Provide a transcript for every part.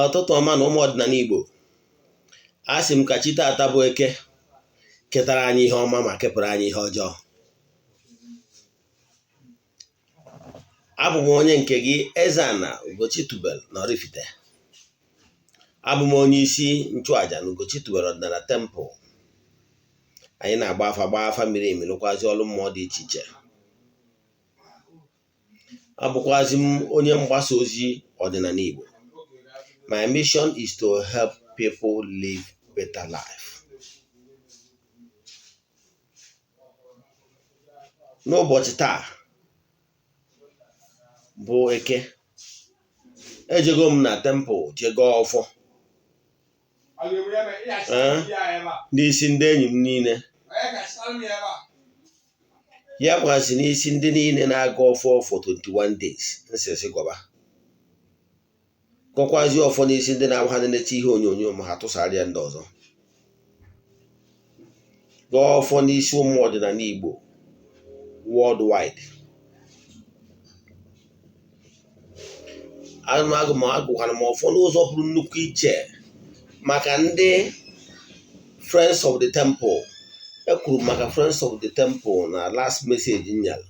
Ụtụtụ ọma na ụmụ ọdịnala Igbo. A sị m ka chi taata bụ Eke ketara anyị ihe ọma ma kepụrụ anyị ihe ọjọọ. Abụ m onye nke gị, Eze-Ana Ugochi tubelu na Oraifite. Abụ m onye isi nchụaja na Ugochi tubelu ọdịnala temple. Anyị na-agba afa, gbaa afa miri emi, lụkwazi ọrụ mmụọ dị iche iche. Abụkwazi m onye mgbasa ozi ọdịnala Igbo. My mission is to help people live better life. N'ụbọchị taa bụ Eke, ejego m na temple jee gọọ ọfọ n'isi ndị enyi m niile, ya kwazi n'isi ndị niile na-agọ ọfọ for 21 days nsịsị gọba, gọkwazi ọfọ n'isi ndị na-abụ ha na-enecha ihe onyonyo ma ha tụsara ya ndị ọzọ, gọọ ọfọ n'isi ụmụ ọdịnala Igbo worldwide. Agụ ma agụkwara m ọfọ n'ụzọ pụrụ nnukwu iche maka ndị Friends of the Temple. Ekwuru maka Friends of the Temple na last message nyara.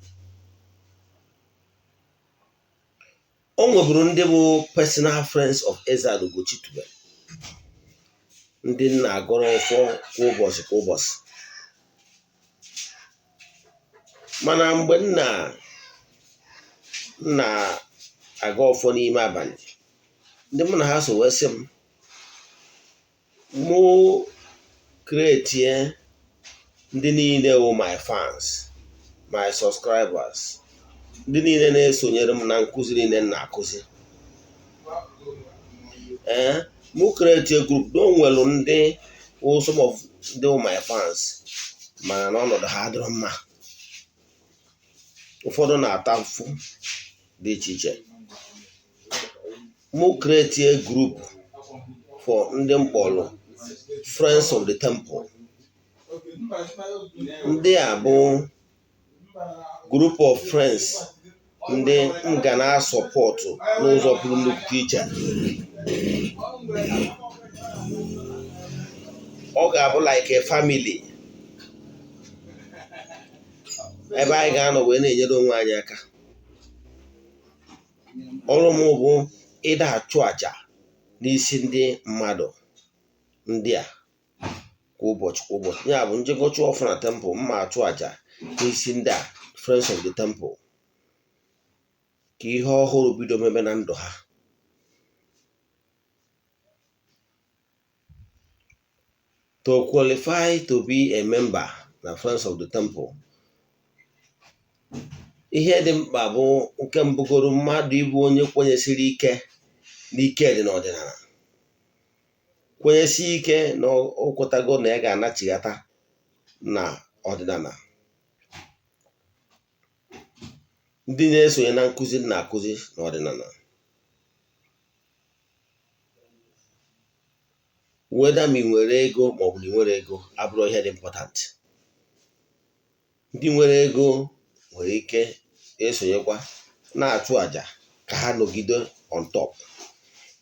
O nweburu ndị bụ personal friends of Eze-Ana Ugochi tubelu, ndị na-agọrọ ọfọ kwa ụbọchị kwa ụbọchị. Mana mgbe m na-agọ ọfọ n'ime abalị, ndị mụ na ha so wee sị m mụ create ndị niile wụ my fans, my subscribers, ndị niile na-esonyere m na nkụzi niile m na-akụzi. Ee, mụ create group na o nwere ndị wụ some of ndị wụ my fans, mana na ọnọdụ ha adịrọ mma, ụfọdụ na-ata afụfụ dị iche iche. Mụ create group for ndị m kpọrọ Friends of the Temple. Ndị a bụ group of friends ndị m ga na-asọpọtụ n'ụzọ pụrụ nnukwu iche. Ọ ga-abụ like a family ebe anyị ga-anọ wee na-enyere onwe anyị aka. Ọrụ m bụ ịda achụ àjà n'isi ndị mmadụ ndị a kwa ụbọchị kwa ụbọchị. Ya bụ njekọcha ọfọ na temple, mma achụ àjà n'isi ndị a Friends of the Temple, ka ihe ọhụrụ bido mebe na ndụ ha. To qualify to be a member na Friends of the Temple, ihe dị mkpa bụ nke mbụgoro mmadụ ịbụ onye kwenyesiri ike n'ike dị n'ọdịnala, kwenyesi ike na o kwetago na ya ga-anachighata na ọdịnala. Ndị na-esonye na nkụzi na-akụzi n'ọdịnala, whether ma ị nwere ego ma ọ bụ na ị nwere ego abụrụ ihe dị important. Ndị nwere ego nwere ike esonyekwa na-achụ àjà ka ha nọgide on top.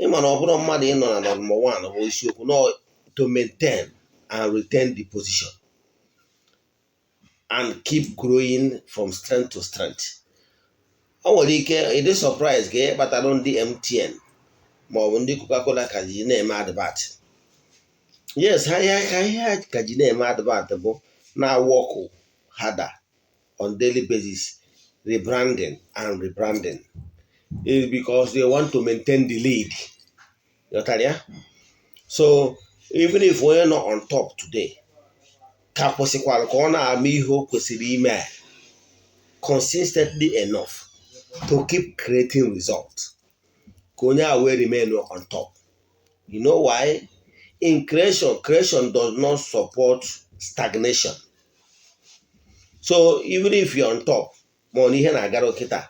Ịma na ọ bụrụ mmadụ ịnọ na number one bụ isiokwu, no, to maintain and retain the position and keep growing from strength to strength. O nwere ike ịdị surprise ka ihe kpatara ndị MTN ma ọ bụ ndị Coca-Cola ka ji na-eme advert. Yes, ha ka ihe ha ka ji na-eme advert bụ na work harder on daily basis, rebranding and rebranding is because they want to maintain the lead. Ghọtara ya? So even if onye nọ on top today ka kwesịkwara ka ọ na-ama ihe o kwesịrị ime consistently enough to keep creating results, ka onye a wee remain on top. You know why? In creation, creation does not support stagnation. So even if you're on top, ma ọ na ihe na-agara kịta,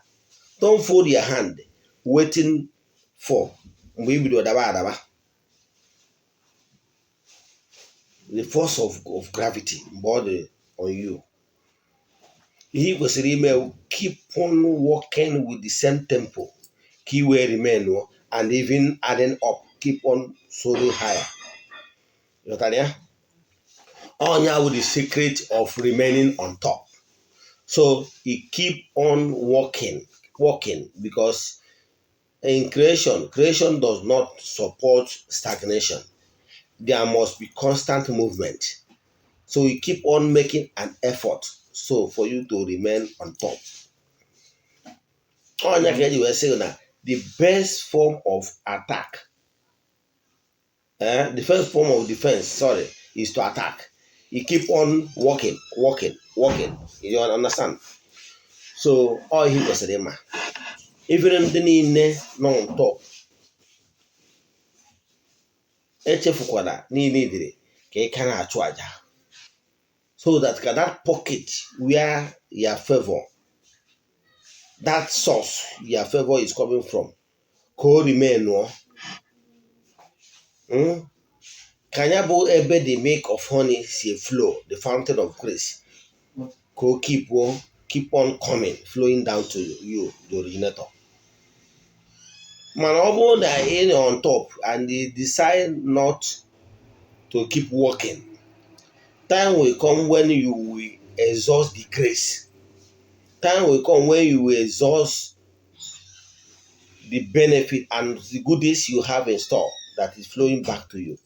don't fold your hand waiting for mgbe i bido daba adaba. The force of gravity mgbe ọ dị on you, ihe ị kwesịrị ime, keep on working with the same tempo, Ka i wee remain and even adding up, keep on soaring higher. Ghọtara ya? Ọnya wụ the secret of remaining on top. So you keep on working, working, because in creation, creation does not support stagnation. There must be constant movement. So you keep on making an effort so for you to remain on top. Ọnya ka eji wee sị na the best form of attack, the first form of defense, sorry, is to attack. You keep on working, working, working. You understand? So ọ ihe kwesịrị ịma. Even ndị niile nọ on top, echefukwala niile idiri ka ị ka na-achụ aja so that ka that pocket where your favor, that source your favor is coming from, ka o remain nụọ ka ya bụ ebe the milk of honey si flow, the fountain of grace, ka o keep on coming, flowing down to you, the originator. Mana ọ bụrụ na ị nọ on top and you decide not to keep working, time will come when you will exhaust the grace. Time will come when you will exhaust the benefit and the goodies you have in store that is flowing back to you.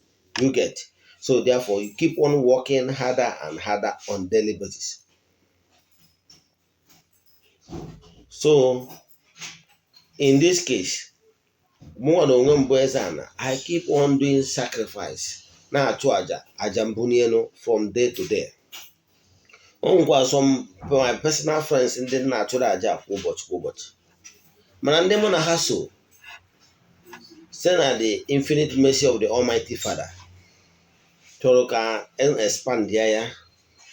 You get? So therefore, you keep on working harder and harder on daily basis. So in this case, mụnwa na onwe m bụ Eze-Ana, I keep on doing sacrifice, na-achụ aja, aja mbuni elu from day to day. O nwekwa some my personal friends ndị na-achụrụ aja kwa ụbọchị kwa ụbọchị, mana ndị mụ na ha so site na the infinite mercy of the Almighty Father chọrọ ka expand ya ya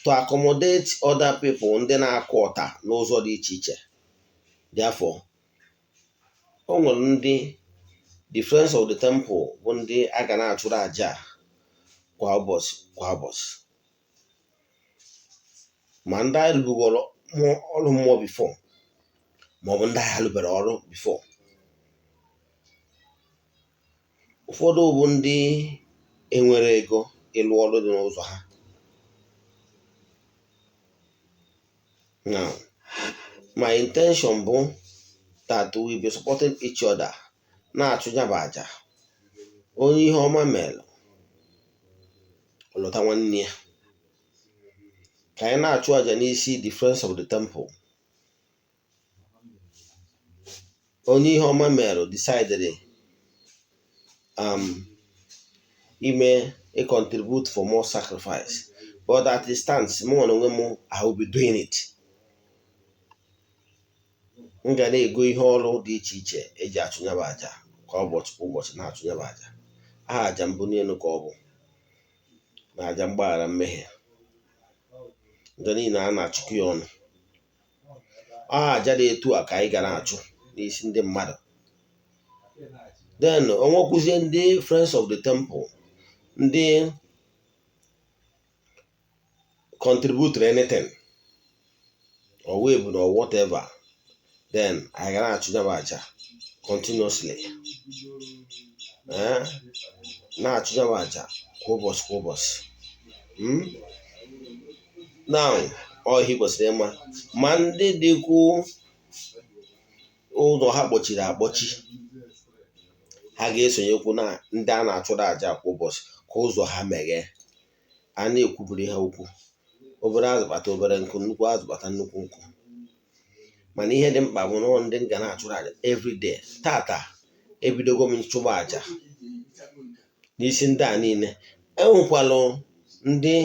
to accommodate other people ndị na-akụ ọta n'ụzọ dị iche iche. Therefore, o nwere ndị the Friends of the Temple bụ ndị a ga na-achụrụ aja kwa ụbọchị kwa ụbọchị, ma ndị anyị rụgoro ọrụ mmụọ before, maọbụ ndị agha rụbere ọrụ before. Ụfọdụ bụ ndị enwere ego ịlụ ọrụ dị n'ụzọ ha. Now, my intention bụ that we be supporting each other, na-achụ ya bụ aja. Onye ihe ọma mere, ọlọta nwanne ya, ka anyị na-achụ aja n'isi the Friends of the Temple. Onye ihe ọma mere decided ime a contribute for more sacrifice, but at the stance mụ na onwe m, I will be doing it. M ga na-ego ihe ọrụ dị iche iche eji achụnyaba aja kwa ụbọchị kwa ụbọchị, na-achụnyaba aja aha, aja mbụ n'elu ka ọ bụ na aja mgbaghara mmehie ndị niile a na-achụkọ ya ọnụ. Ọ aja dị etu a ka anyị ga na-achụ n'isi ndị mmadụ. Then onwekwuzie ndị Friends of the Temple ndị contribute anything or wee bụ na or whatever, then anyị ga na-achụ ya bụ aja continuously, na-achụ ya bụ aja kwa ụbọchị kwa ụbọchị. Now, ọ ihe kwesịrị ịma, ma ndị dịkwu ụlọ ha kpọchiri akpọchi, ha ga-esonyekwu na ndị a na-achụrụ aja kwa ụbọchị ka ụzọ ha meghee. A na-ekwubiri ha okwu, obere azụ kpata obere nkụ, nnukwu azụ kpata nnukwu nkụ. Mana ihe dị mkpa bụ na ndị ga na-achụrụ aja everyday. Tata ebidogo m nchụba aja n'isi ndị a niile. Enwekwalụ ndị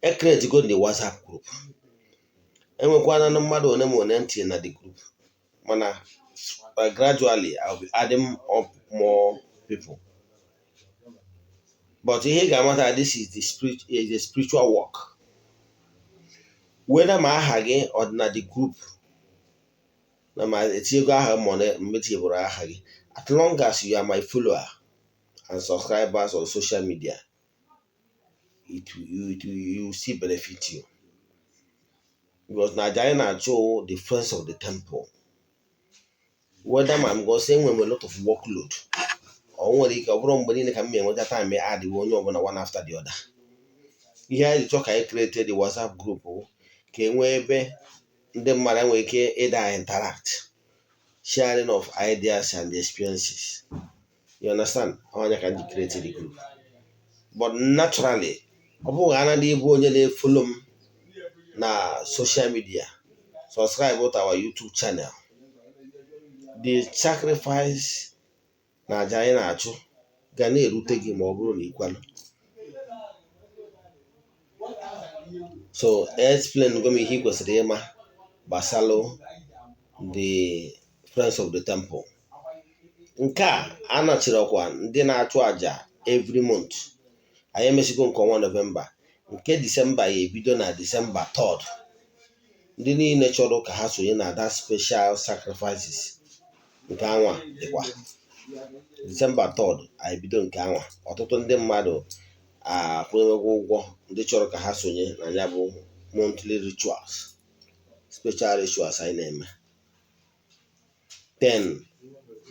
ecreatego the WhatsApp group, enwekwana na mmadụ one ma one ntị na the group, mana gradually I'll be adding up more people. But ihe ị ga-amata, this is the spirit, is a spiritual work. Whether ma aha gị ọ dị na the group na ma etinyego aha ma ọ na metinyebụrụ aha gị, as long as you are my follower and subscribers on social media, it will you still benefit you, because na aja anyị na-achụ the Friends of the Temple. Whether ma m gosi enwere m a lot of workload, ọ nwere ike ọ bụrụ mgbe niile ka m enweta time adịghị onye ọbụla one after the other. Ihe anyị ji chọọ ka anyị create the WhatsApp group bụ ka e nwee ebe ndị mmadụ enwere ike ịda interact, sharing of ideas and experiences, you understand? Onye ka m ji create the group. But naturally, ọ bụghị anaghị ịbụ onye na-efollow m na social media, subscribe to our YouTube channel, the sacrifice na aja anyị na-achụ ga na-erute gị ma ọ bụrụ na ịkwalụ. So explain gwa m ihe ị kwesịrị ịma gbasalụ the Friends of the Temple. Nke a anọchirikwa ndị na-achụ àjà every month. Anyị emesigo nke ọnwa Nọvemba, nke Disemba ya ebido na Disemba 3rd. Ndị niile chọrọ ka ha sonye na that special sacrifices nke anwa dịkwa Disemba 3rd anyị bido nke anwa. Ọtụtụ ndị mmadụ akwụnyewego ụgwọ, ndị chọrọ ka ha sonye na ya bụ monthly rituals, special rituals anyị na-eme. Then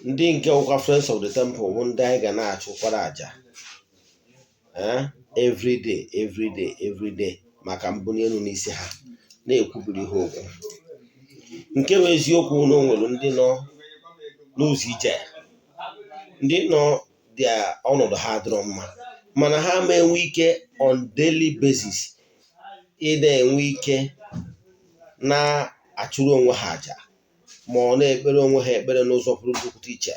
ndị nke ụka Friends of the Temple bụ ndị anyị ga na-achụkwara àjà every day, every day, every day, maka mbuli elu n'isi ha, na-ekwubiri ha okwu. Nke bụ eziokwu na o nwere ndị nọ n'ụzọ ije, ndị nọ dị ọnọdụ ha adịrọ mma, mana ha ma enwe ike on daily basis ịda enwe ike na-achụrụ onwe ha àjà ma ọ na-ekpere onwe ha ekpere n'ụzọ pụrụ nnukwute iche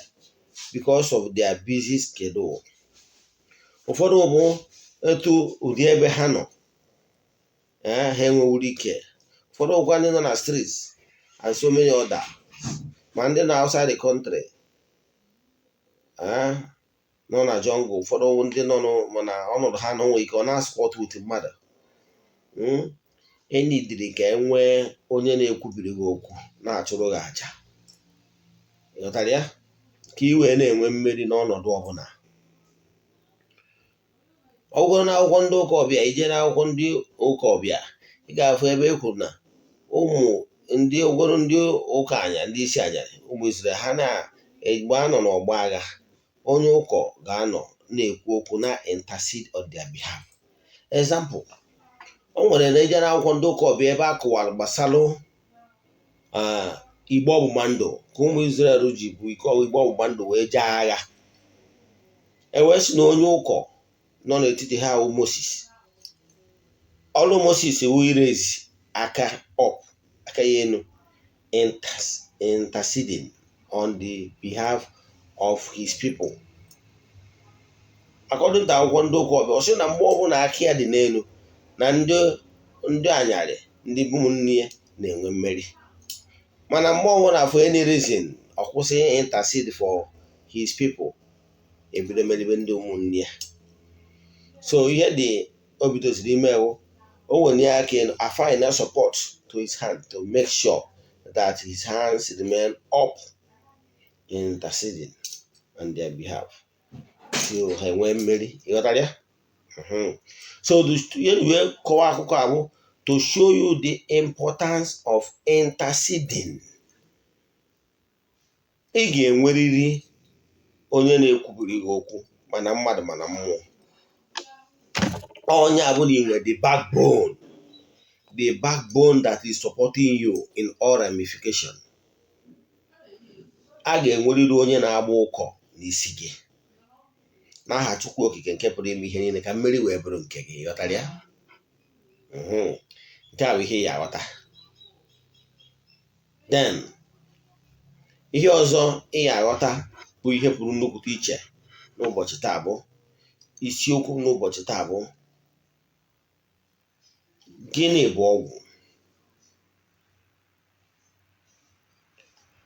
because of their busy schedule. Ụfọdụ bụ etu ụdị ebe ha nọ, ha enwewuru ike. Ụfọdụ ụkwa ndị nọ na streets and so many other, ma ndị nọ outside the country, nọ na jungle. Ụfọdụ ndị nọ mana ọnọdụ ha nọ nwere ike ọ na-asquat with mmadụ. Enidiri ka e nwee onye na-ekwubiri gị okwu, na-achụrụ gị àjà, ịghọtara ya, ka ị wee na-enwe mmeri n'ọnọdụ ọbụla. Ọ bụrụ na akwụkwọ ndị ụka ọbịa, ije n'akwụkwọ ndị ụka ọbịa, ị ga-afụ ebe e kwuru na ụmụ ndị ogoro ndị ụka anya, ndị isi anyarị ụmụ Israel, ha na mgbe a nọ n'ọgbọ agha, onye ụkọ ga-anọ na-ekwu okwu, na intercede on their behalf. Example, o nwere na ije n'akwụkwọ ndị ụka ọbịa ebe a kọwara gbasalụ igbe ọgbụgba ndụ, ka ụmụ Israel ji bụ ike igbe ọgbụgba ndụ wee jee agha. E wee sị na onye ụkọ nọ n'etiti ha wụ Moses. Ọrụ Moses wụ iraise aka up, aka ya elu, interceding on the behalf of his people. According to akwụkwọ ndị ụka ọbịa, ọ sị na mgbe ọbụla aka ya dị n'elu, na ndị anyarị, ndị ụmụnne ya na-enwe mmeri, mana mgbe ọbụla for any reason ọ kwụsị intercede for his people, ebido meribe ndị ụmụnne ya. So ihe dị o bidoziri ime ewu, o wenye aka elu, a final support to his hand to make sure that his hands remain up in interceding on their behalf till ha enwee mmeri. Ịghọtara ya? So ihe wee kọwaa akụkọ a bụ to show you the importance of interceding. Ị ga-enwerịrị onye na-ekwubiri gị okwu, mana mmadụ mana mmụọ. Onye abụla ị nwere the backbone, the backbone that is supporting you in all ramification. A ga-enwerịrị onye na-agba ụkọ n'isi gị n'aha Chukwu Okike nke pụrụ ime ihe niile, ka mmeri wee bụrụ nke gị. Ghọtara ya? Nke a bụ ihe ya aghọta. Then ihe ọzọ ị ya aghọta bụ ihe pụrụ nnukwute iche n'ụbọchị taa, bụ isiokwu n'ụbọchị taa, bụ gịnị bụ ọgwụ,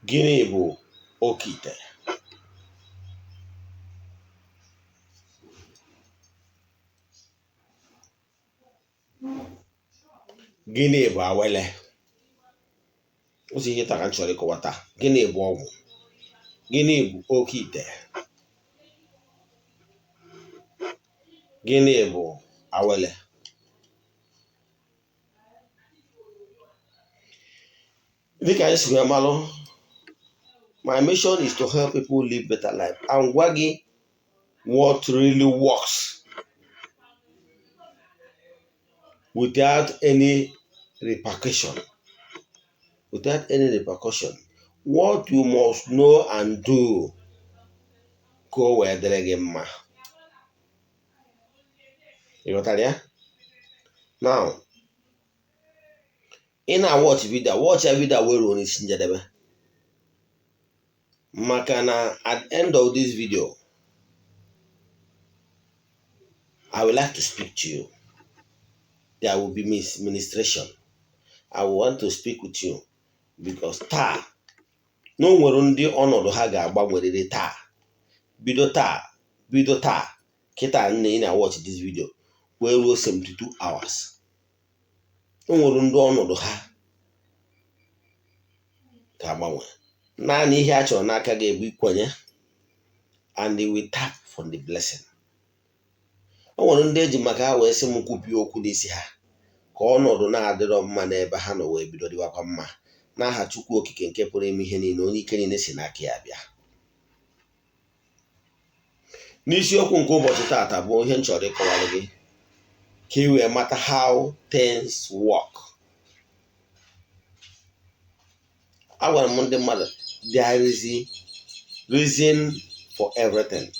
gịnị bụ oke ite? Gịnị bụ awele? Ụzọ ihe taa ka m chọrọ ịkọwa taa: gịnị bụ ọgwụ, gịnị bụ oke ite, gịnị bụ awele? Dịka anyị si wee malụ, My mission is to help people live better life and gwa gị what really works without any repercussion. Without any repercussion. What you must know and do ka o wee dịrị gị mma. Ị ghọtara ya? Now, ị na-watch video, watch ya video wee ruo n'isi njedebe. Maka na at the end of this video, I would like to speak to you. There will be ministration. I want to speak with you because taa na o nwere ndị ọnọdụ ha ga-agbanwerịrị taa. Bido taa, bido taa, kịta nne ị na-watch this video wee ruo 72 hours. O nwere ndị ọnọdụ ha ga-agbanwe. Naanị ihe a chọrọ n'aka gị bụ ikwenye and they will tap from the blessing. O nwere ndị eji maka ha wee sị m kwupie okwu n'isi ha ka ọnọdụ na-adịrọ mma n'ebe ha nọ wee bido dịwakwa mma n'aha Chukwu Okike nke pụrụ ime ihe niile, onye ike niile si n'aka ya bịa. N'isiokwu nke ụbọchị taata bụ ihe m chọrọ ịkọwara gị ka ị wee mata how things work. Agwara m ndị mmadụ there is a reason for everything.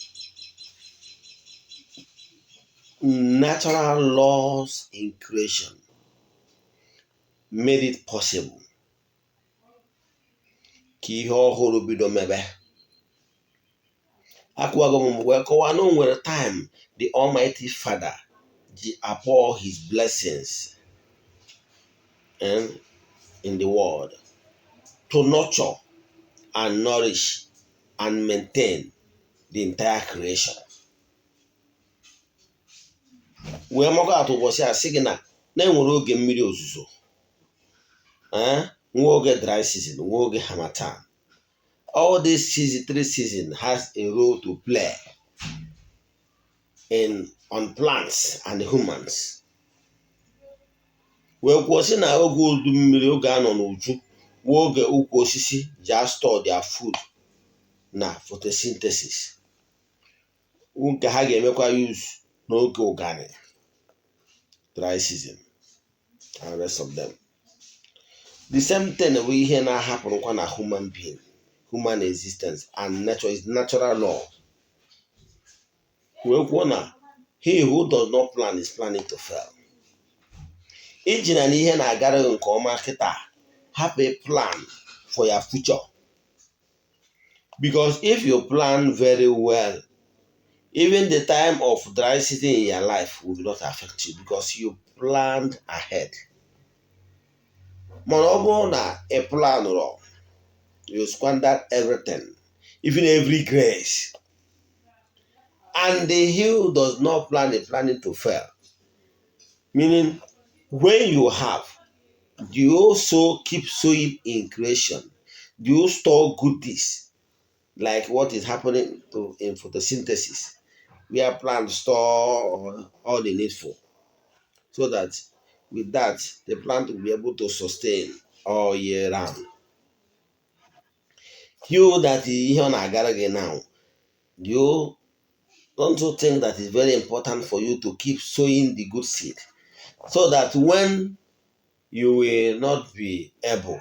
Natural laws in creation made it possible ka ihe ọhụrụ bido mebe. Akwụwago m wee kọwaa na o nwere time the Almighty Father ji pour his blessings in the world to nurture and nourish and maintain the entire creation. Wee makwa atụ ụbọchị a sị gị na na-enwere oge mmiri ozuzo, nwee oge dry season, nwee oge harmattan. All these season, three season has a role to play in on plants and humans. Wee kwuo sị na oge udu mmiri, oge a nọ n'uju, wee oge ukwu osisi ji store their food na photosynthesis nke ha ga-emekwa use n'oge ụganị, dry season and rest of them. The same thing bụ ihe na-ahapụrụkwa na human being, human existence and nature is natural law. Wee kwuo na he who does not plan is planning to fail. Iji na ihe na-agara gị nke ọma kịta, have a plan for your future. Because if you plan very well, even the time of dry season in your life will not affect you because you planned ahead. Mana ọ bụrụ na ị planụrụ, you squander everything, even every grace. And the he who does not plan is planning to fail. Meaning, when you have, do you also keep sowing in creation? Do you store goodies like what is happening to in photosynthesis, where plants store all the needful, so that with that the plant will be able to sustain all year round. You that ihe ọ na-agara gị now, you don't you think that it's very important for you to keep sowing the good seed so that when you will not be able,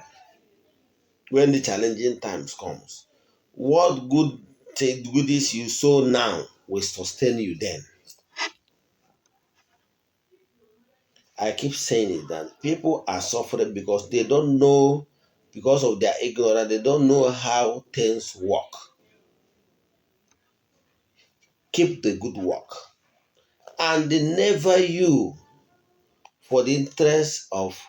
when the challenging times comes, what good goodies you sow now will sustain you then. I keep saying it that people are suffering because they don't know, because of their ignorance, they don't know how things work. Keep the good work. And never you, for the interest of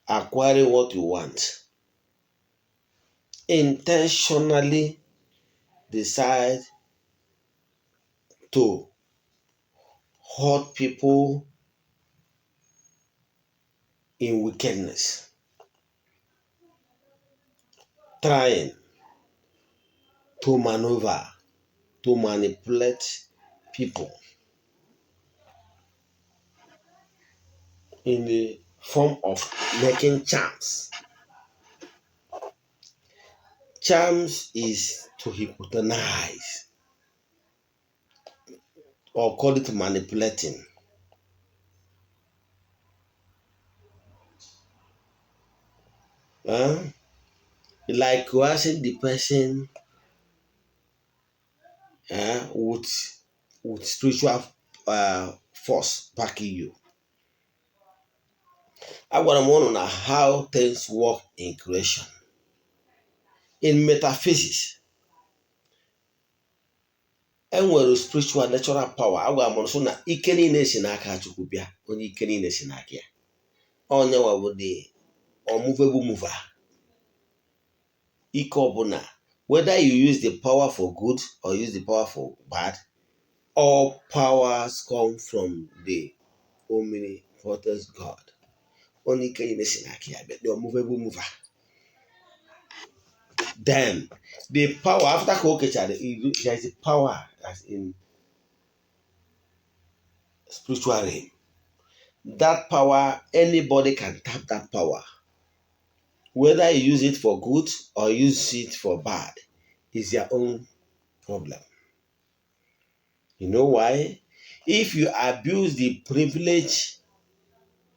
acquiring what you want, intentionally decide to hurt people in wickedness, trying to maneuver, to manipulate people in the form of making charms. Charms is to hypnotize or call it manipulating. Huh? Like coercing the person with spiritual force backing you. Agwara m ụnụ na how things work in creation. In metaphysics, enwere spiritual natural power. Agwara m sị na ike niile si n'aka Chukwu bịa, onye ike niile si n'aka ya. Onye nwa bụ the unmovable mover. Ike ọbụla, whether you use the power for good or use the power for bad, all powers come from the omnipotent God. Onye ike niile si n'aka ya bịa, the unmovable mover. Then the power after ka o kechara, there is a power as in spiritual realm. That power, anybody can tap that power. Whether you use it for good or use it for bad is their own problem. You know why? If you abuse the privilege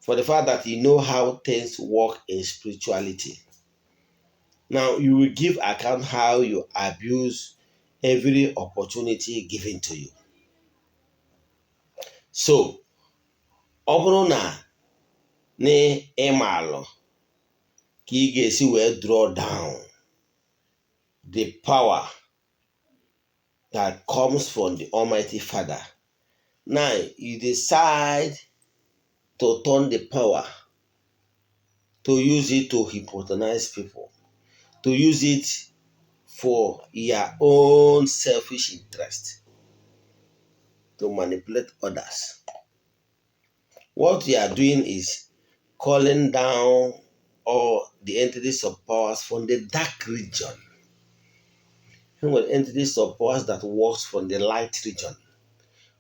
for the fact that you know how things work in spirituality, now you will give account how you abuse every opportunity given to you. So, ọ bụrụ na n'ịmalụ ka ị ga-esi wee draw down the power that comes from the Almighty Father, now you decide to turn the power to use it to hypnotize people, to use it for your own selfish interest, to manipulate others. What you are doing is calling down all the entities of powers from the dark region. When entities of powers that works from the light region,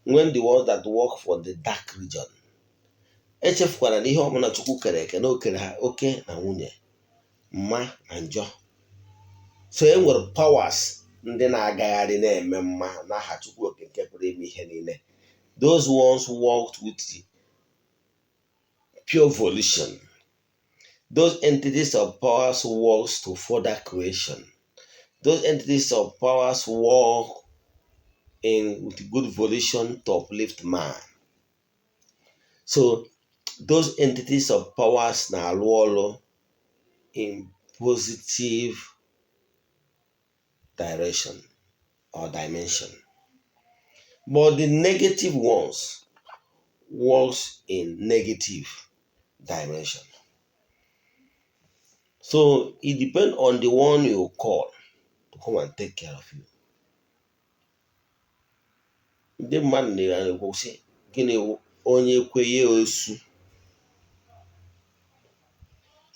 when the ones that work for the dark region. Echefukwara na ihe ọbụla Chukwu kere eke na o kere ha oke na nwunye, mma na njọ. So e nwere powers ndị na-agagharị na-eme mma n'aha Chukwu oke nke pụrụ ime ihe niile. Those ones worked with the pure volition. Those entities of powers works to further creation. Those entities of powers work in with good volition to uplift man. So those entities of powers na-arụ ọrụ in positive direction or dimension. But the negative ones works in negative dimension. So it depends on the one you call to come and take care of you. Ndị mmadụ na-ekwu sị, gịnị wụ onye kwenye osu?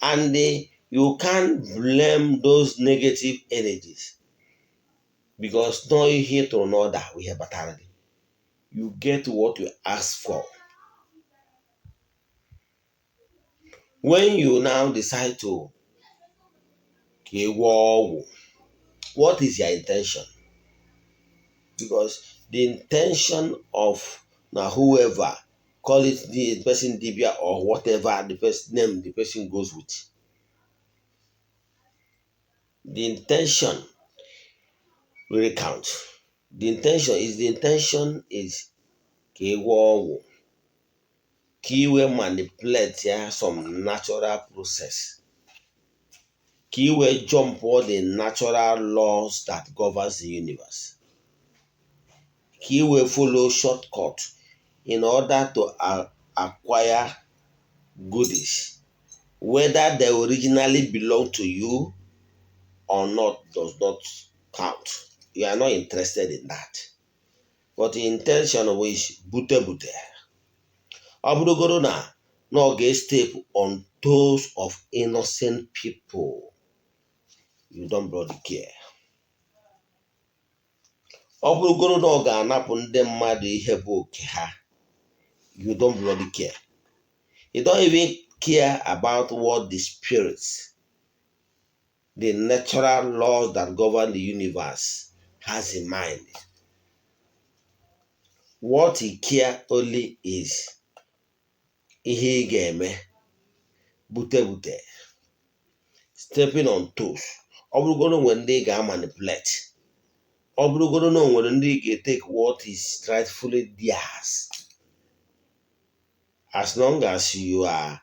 And you can't blame those negative energies because no ihe ị tụrụ n'ọda bụ ihe batara gị. You get what you ask for. When you now decide to ka ị gwọọ ọgwụ, what is your intention? Because the intention of na whoever call it the person dibia or whatever the person name the person goes with, the intention really counts. The intention is ka ị gwọọ ọgwụ ka ị wee manipulate ya some natural process, ka ị wee jump all the natural laws that governs the universe, ka ị wee follow shortcut in order to acquire goodies, whether they originally belong to you or not does not count. You are not interested in that, but the intention is bute bute. Ọ bụrụgoro na ọ ga-step on toes of innocent people, you don't bloody care. Ọ bụrụgoro na ọ ga-anapụ ndị mmadụ ihe bụ oke ha, you don't bloody care. You don't even care about what the spirits the natural laws that govern the universe has in mind. What he care only is ihe ị ga-eme bute bute, stepping on toes. Ọ bụrụgoro nwere ndị ị ga-manipulate, ọ bụrụgoro na o nwere ndị ị ga-etake what is rightfully theirs, as long as you are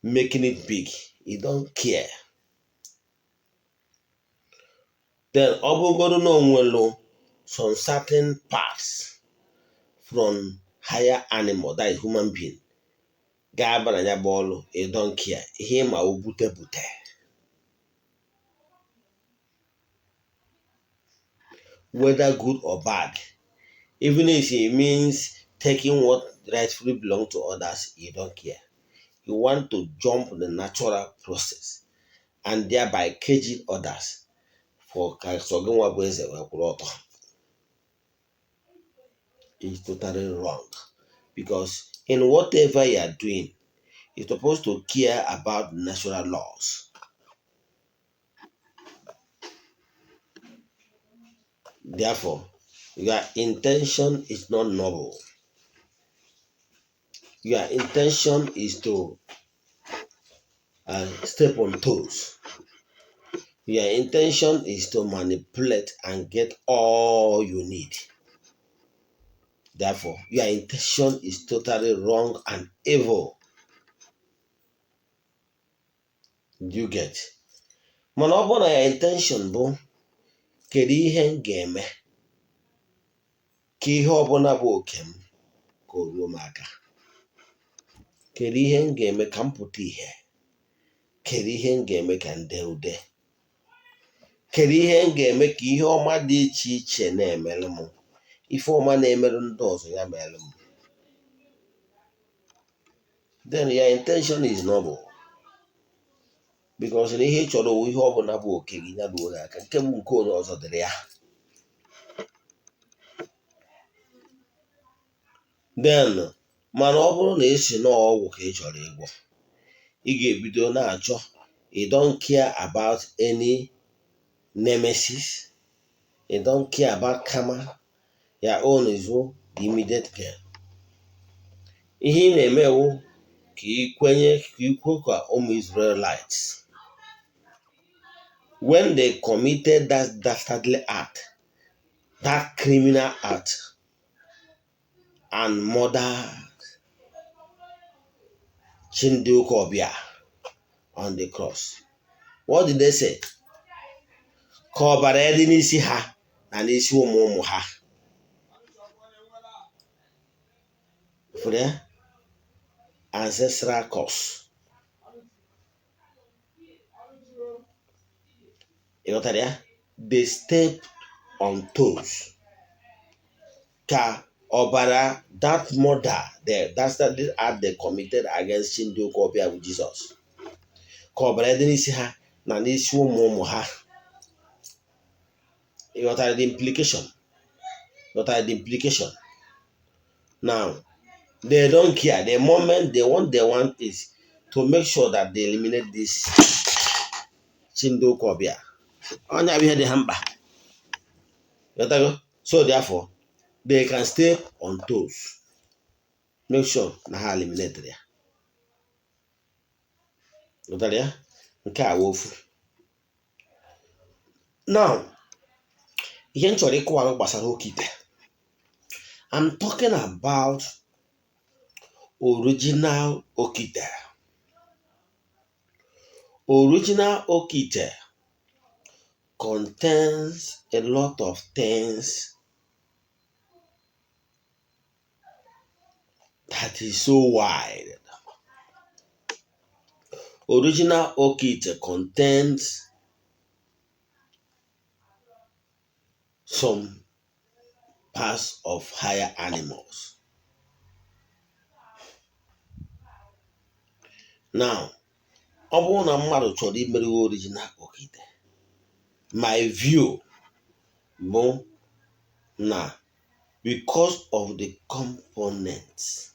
making it big, you don't care. Then ọ bụrụgoro na o nwere some certain parts from higher animal, that is human being, ga-aba na ya bụ ọlụ, you don't care. Ihe ịma o bute bute. Whether good or bad, even if it means taking what rightfully belongs to others, you don't care. You want to jump the natural process and thereby caging others for ka sọ gị nwa bụ eze wee kwụrụ ọtọ. Is totally wrong, because in whatever you are doing, you're supposed to care about natural laws. Therefore, your intention is not noble. Your intention is to step on toes. Your intention is to manipulate and get all you need. Therefore, your intention is totally wrong and evil. Do you get? Mana ọ bụrụ na your intention bụ kedu ihe m ga-eme ka ihe ọbụla bụ oke m ka o ruo m aka, kedu ihe m ga-eme ka m pụta ihe, kedu ihe m ga-eme ka m dee ude, kedu ihe m ga-eme ka ihe ọma dị iche iche na-emelụ m, ife ọma na-emerụ ndị ọzọ ya melụ m, then your intention is noble, because na ihe ị chọrọ wụ ihe ọbụla bụ oke gị ya ruo gị aka, nke bụ nke onye ọzọ dịrị ya. Then mana ọ bụrụ na esi n'ọgwụ ka ị chọrọ ịgwọ, ị ga-ebido na-achọ. You don't care about any nemesis, you don't care about karma, your own is the immediate gain. Ihe ị na-eme wụ ka ị kwenye ka ikwu ka ụmụ Israelites, when they committed that dastardly act, that criminal act, and murdered Chindi Okobia on the cross, what did they say? Ka ọbara ya dị n'isi ha na n'isi ụmụ ụmụ ha. For ancestral curse. Ịghọtara ya? They stepped on toes. Ka ọbara that murder, the dastardly act they committed against Chindi Okobia with Jesus, ka ọbara dị n'isi ha na n'isi ụmụ ụmụ ha. Ịghọtara the implication? Ịghọtara the implication? Now, they don't care. The moment they want is to make sure that they eliminate this Chindi Okobia. Onye bụ ihe dị ha mkpa. Ịghọtago? So therefore, they can stay on toes. Make sure na ha eliminate ya. Ịghọtara ya? Nke a wụ ofu. Now, ihe m chọrọ ịkọwara gbasara oke ite. I'm talking about original okite. Original okite contains a lot of things that is so wide. Original okite contains some parts of higher animals. Now, ọ bụrụ na mmadụ chọrọ imeri original okite, my view bụ na because of the components,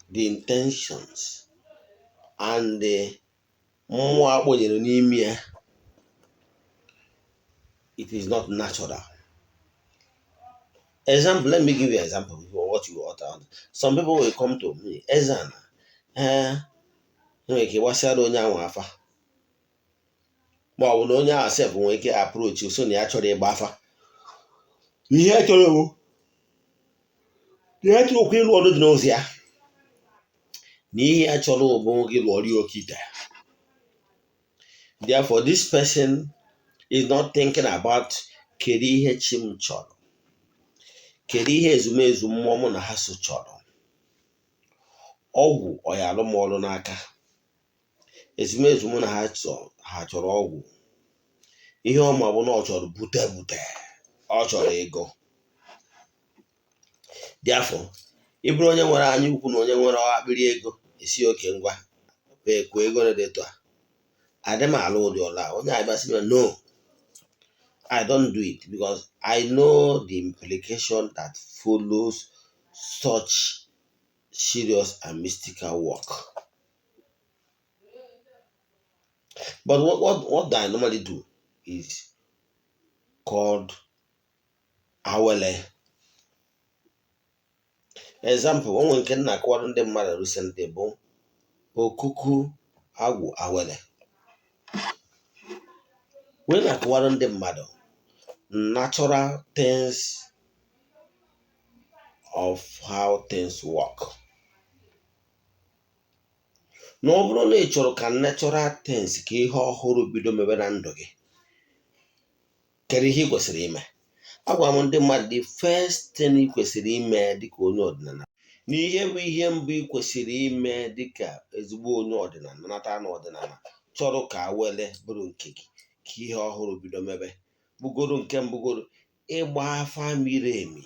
the intentions, and the mmụọ akpọnyere n'ime ya It is not natural. Example, let me give you an example for what you ought to. Some people will come to me, Ezana, nwere ike gbasara onye ahụ afa, ma ọ bụ na onye ahụ sef nwere ike approach so na ya chọrọ ịgba afa. Ihe chọrọ bụ ihe chọrọ okwu ịlụ ọrụ dị n'ozi ya, na ihe ya chọrọ bụ gị lụọrọ ya oke ite. Therefore, this person is not thinking about kedu ihe chi m chọrọ, kedu ihe ezumezu mmụọ mụ na ha so chọrọ, ọgwụ ọ ya alụ m ọrụ n'aka ezumezu mụ na ha chọrọ, ha chọrọ ọgwụ. Ihe ọma bụ na ọ chọrọ bute bute, ọ chọrọ ego. Therefore, ị bụrụ onye nwere anya ukwu na onye nwere akpịrị ego, esi oke ngwa kwuo ego dị etu a, adị m alụ ụdị ọla. Onye abịa sị m, no, I don't do it because I know the implication that follows such serious and mystical work. But what I normally do is called awele. Example, onwe nke m na-akọwara ndị mmadụ recently bụ okuku agwụ awele. Wee na-akọwara ndị mmadụ natural things of how things work. Na ọ bụrụ na ị chọrọ ka natural things, ka ihe ọhụrụ bido mebe na ndụ gị, kedu ihe ị kwesịrị ime? Agwara m ndị mmadụ, the first thing ị kwesịrị ime dịka onye ọdịnala, na ihe bụ ihe mbụ ị kwesịrị ime dịka ezigbo onye ọdịnala nata na ọdịnala chọrọ ka awele bụrụ nke gị, ka ihe ọhụrụ bido mebe, bugoro nke mbụgoro ịgba afa miri emi,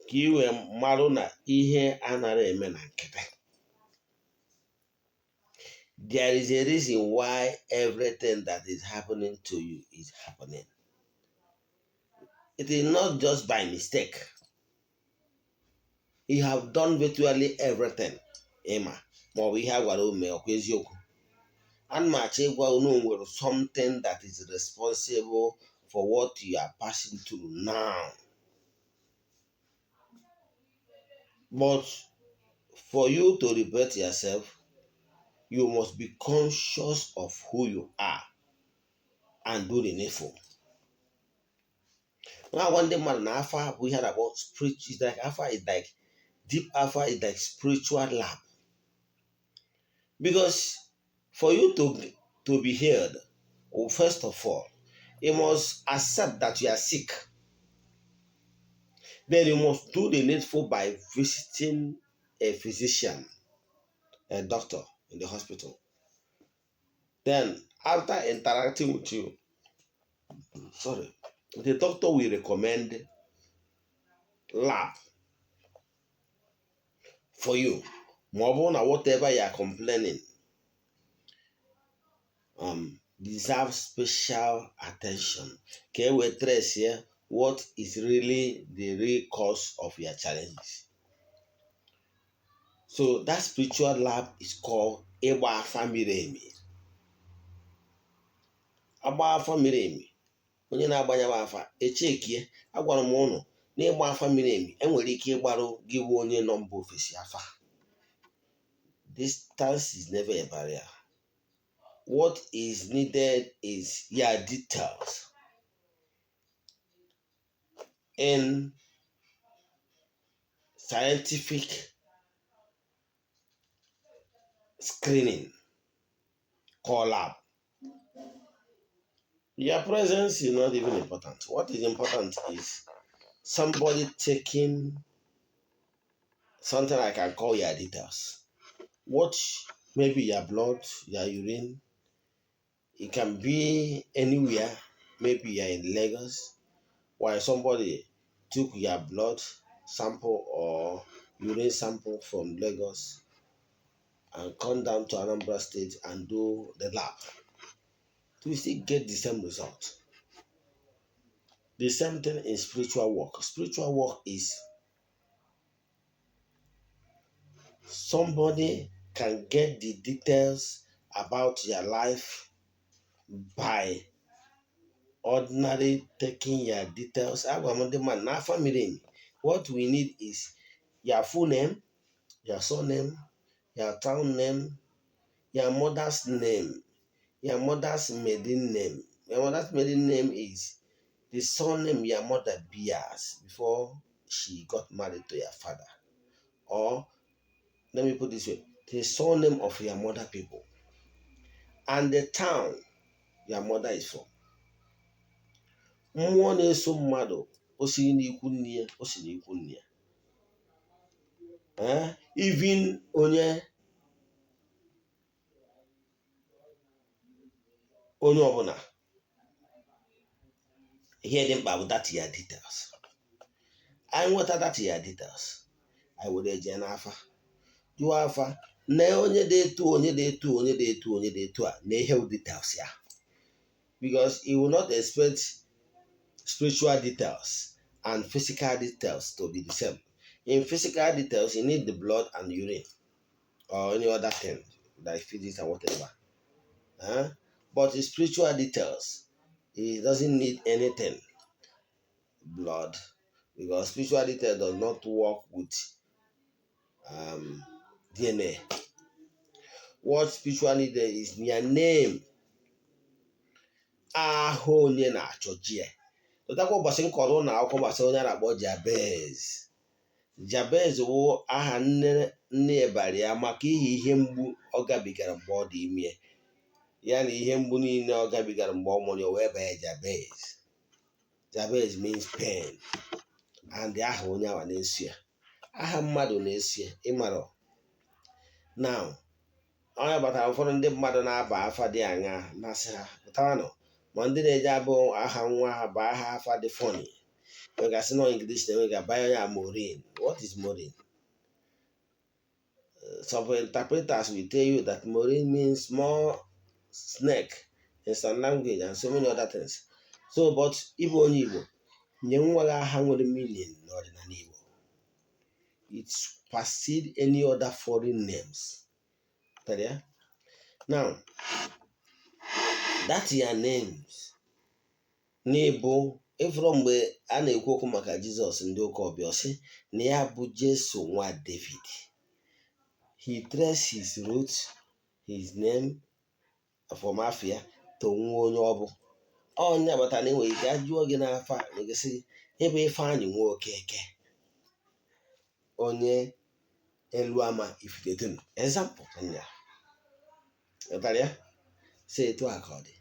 ka ị wee marụ na ihe anara eme na nkịtị. There is a reason why everything that is happening to you is happening. It is not just by mistake. You have done virtually everything ịma ma ọ bụ ihe a gwara ome ọkwa eziokwu. Ana m achọ ịgwa unu nwere something that is responsible for what you are passing through now. But for you to liberate yourself, you must be conscious of who you are and do the needful. Na-agwa ndị mmadụ na afa bụ ihe a na-akpọ spirit, is like afa is like deep afa is like spiritual lab. Because for you to be healed, well, first of all, you must accept that you are sick. Then you must do the needful by visiting a physician, a doctor in the hospital. Then, after interacting with you, sorry, the doctor will recommend lab for you. Ma ọ bụrụ na whatever you are complaining deserves special attention, ka e wee trace ya what is really the real cause of your challenges. So that spiritual lab is called ịgba afa miri emi. Agba afa miri emi, onye na-agbanya m afa echekie. Agwara m ụnụ na ịgba afa miri emi, enwere ike ịgbarụ gị bụ onye nọ mba ofesi afa. Distance is never a barrier. What is needed is your details in scientific screening called lab. Your presence is not even important. What is important is somebody taking something I can call your details. What maybe your blood, your urine. It can be anywhere. Maybe you're in Lagos, while somebody took your blood sample or urine sample from Lagos and come down to Anambra State and do the lab. To still get the same result. The same thing in spiritual work. Spiritual work is somebody can get the details about your life by ordinary taking your details. Agwa m ndị mmadụ n'afa miri emi, what we need is your full name, your surname, your town name, your mother's name, your mother's maiden name. Your mother's maiden name is the surname your mother bears before she got married to your father. Or let me put this way, the surname of your mother people and the town your mother is from. Mmụọ na-eso mmadụ, o siri n'ikwu nne ya, o si n'ikwu nne ya. Eh? Even onye ọbụla, ihe dị mkpa bụ that your details. Anyị nweta that your details, anyị were jee n'afa, jụọ afa na onye dị etu, onye dị etu, onye dị etu, onye dị etu a, na ihe bụ details ya, because you will not expect spiritual details and physical details to be the same. In physical details, you need the blood and urine or any other thing like physics and whatever. Huh? But in spiritual details, it doesn't need anything, blood, because spiritual detail does not work with DNA. What spiritual detail is your name. Ahụ onye na-achọ ji ya. Tụtakwa ụbọchị m kọrọ ụlọ akwụkwọ gbasara onye a na-akpọ Jabez. Jabez wụ aha nne ya bara ya maka ihi ihe mgbu ọ gabigara mgbe ọ dị ime ya, na ihe mgbu niile ọ gabigara mgbe ọ mụrụ ya, wee banye Jabez. Jabez means pain, and aha onye awa na-eso ya, aha mmadụ na-eso ya, ịmara. Now, onye batara, ụfọdụ ndị mmadụ na-aba afa dị aṅa na-asị ha pụtaranụ, ma ndị na-eji abụ aha nwa ha bụ aha afa dị funny, nwegasị nọ English na enwega banye ya Maureen. What is Maureen? Some interpreters will tell you that Maureen means small snake in some language and so many other things. So, but ịbụ onye Igbo, nye nwa gị aha nwere meaning n'ọdịnala Igbo. It supersede any other foreign names. Ya? Now, that your names n'ịbụ ịfụrụ mgbe a na-ekwu okwu maka Jizọs, ndị ụka ọbịa sị na ya bụ Jesu nwa David. He traced his roots, his name from Afia to nwa onye ọ bụ. Onye agbata na enwere ike ajụọ gị n'afọ a na-egosi ebe Ifeanyị nwa Okeke onye elu ama Ifitedunu, example nya ghọtara ya, si etu a ka ọ dị.